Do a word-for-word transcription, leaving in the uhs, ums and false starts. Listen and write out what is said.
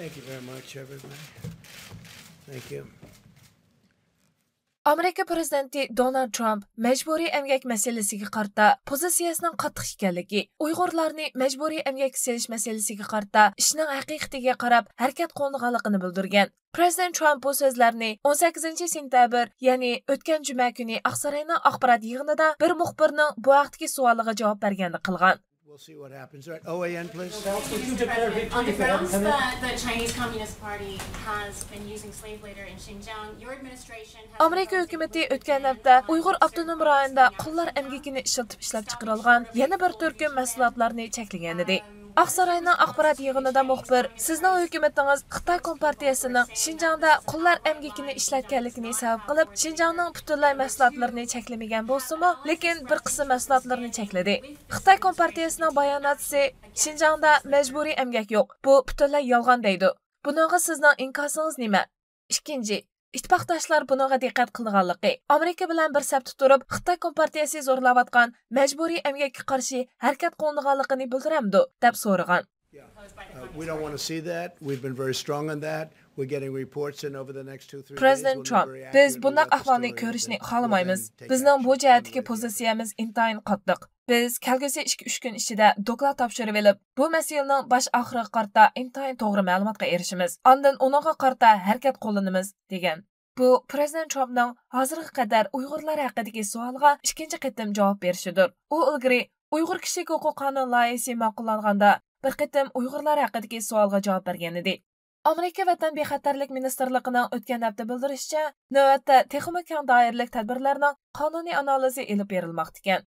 Thank you very much, everybody. Thank you. ئامېرىكا پىرېزىدېنتى دونالد ترامپ مەجبۇرىي ئەمگەك مەسىلىسىگە قارىتا پوزىتسىيەسىنىڭ قاتتىق ئىكەنلىكى، ئۇيغۇرلارنى مەجبۇرىي ئەمگەككە سېلىش مەسىلىسىگە قارىتا ئىشنىڭ ھەقىقىتىگە قاراپ ھەرىكەت قوللىنىدىغانلىقىنى بىلدۈرگەن. پىرېزىدېنت ترامپ بۇ سۆزلەرنى ئون سەككىزىنچى سېنتەبىر، يەنى ئۆتكەن جۈمە كۈنى ئاقساراينىڭ ئاخبارات يىغىنىدا بىر مۇخبىرنىڭ بۇ ھەقتىكى سوئالىغا جاۋاب بەرگەندە قىلغان. We'll see what happens. Right. O A N, please. That was a huge imperative to On the you for having grounds come in. That the Chinese Communist Party has been using slave labor in Xinjiang, your administration has ئامېرىكا ھۆكۈمىتى ئۆتكەن ھەپتە ئۇيغۇر ئاپتونوم رايونىدا قۇللار ئەمگىكىنى ئىشلىتىپ ئىشلەپ چىقىرىلغان يەنە بىر تۈركۈم مەھسۇلاتلارنى چەكلىگەنىدى. ئاقساراينىڭ ئاخبارات يىغىنىدا مۇخبىر، سىزنىڭ ھۆكۈمىتىڭىز خىتاي كومپارتىيەسىنىڭ شىنجاڭدا قۇللار ئەمگىكىنى ئىشلەتكەنلىكىنى سەۋەب قىلىپ، شىنجاڭنىڭ پۈتۈنلەي مەھسۇلاتلىرىنى چەكلىمىگەن بولسىمۇ، لېكىن بىر قىسىم مەھسۇلاتلىرىنى چەكلىدى. خىتاي كومپارتىيەسىنىڭ باياناتچىسى، شىنجاڭدا مەجبۇرىي ئەمگەك يوق، بۇ پۈتۈنلەي يالغان دەيدۇ. بۇنىڭغا سىزنىڭ ئىنكاسىڭىز نېمە؟ ئىككىنچى، ئىتتىپاقداشلار بۇنىڭغا دىققەت قىلىدىغانلىقى، ئامېرىكا بىلەن بىر سەپتە تۇرۇپ، خىتاي كومپارتىيەسى زورلاۋاتقان مەجبۇرىي ئەمگەككە قارشى ھەرىكەت قىلىدىغانلىقىنى بىلدۈرەمدۇ؟ دەپ سورىغان. Uh, we don't want to see that. We've been very strong on that. We're getting reports in over the next two, three days. پىرېزىدېنت We'll know ترامپ، very بىز accurately بۇنداق what the ئەھۋالنى story is, كۆرۈشنى and we'll خالىمايمىز. then take بىزنىڭ بۇ action جەھەتتىكى one way or the other. پوزىتسىيەمىز ئىنتايىن قاتتىق. بىز كەلگۈسى ئىككى، ئۈچ كۈن ئىچىدە دوكلات تاپشۇرۇۋېلىپ، بۇ مەسىلىنىڭ باش ئاخىرىغا قارىتا ئىنتايىن توغرا مەلۇماتقا ئېرىشىمىز. ئاندىن ئۇنىڭغا قارىتا ھەرىكەت قوللىنىمىز، دېگەن. بۇ پىرېزىدېنت ترامپنىڭ ھازىرغا قەدەر ئۇيغۇرلار ھەققىدىكى سوئالغا ئىككىنچى قېتىم جاۋاب بېرىشىدۇر. ئۇ ئىلگىرى ئۇيغۇر كىشىلىك ھوقۇق قانۇن لايىھىسى ماقۇللانغاندا بىر قېتىم ئۇيغۇرلار ھەققىدىكى سوئالغا جاۋاب بەرگەنىدى. ئامېرىكا ۋەتەن بىخەتەرلىك مىنىستىرلىقىنىڭ ئۆتكەن ھەپتە بىلدۈرۈشىچە، نۆۋەتتە تېخىمۇ كەڭ دائىرىلىك تەدبىرلەرنىڭ قانۇنىي ئانالىزى ئېلىپ بېرىلماقتىكەن.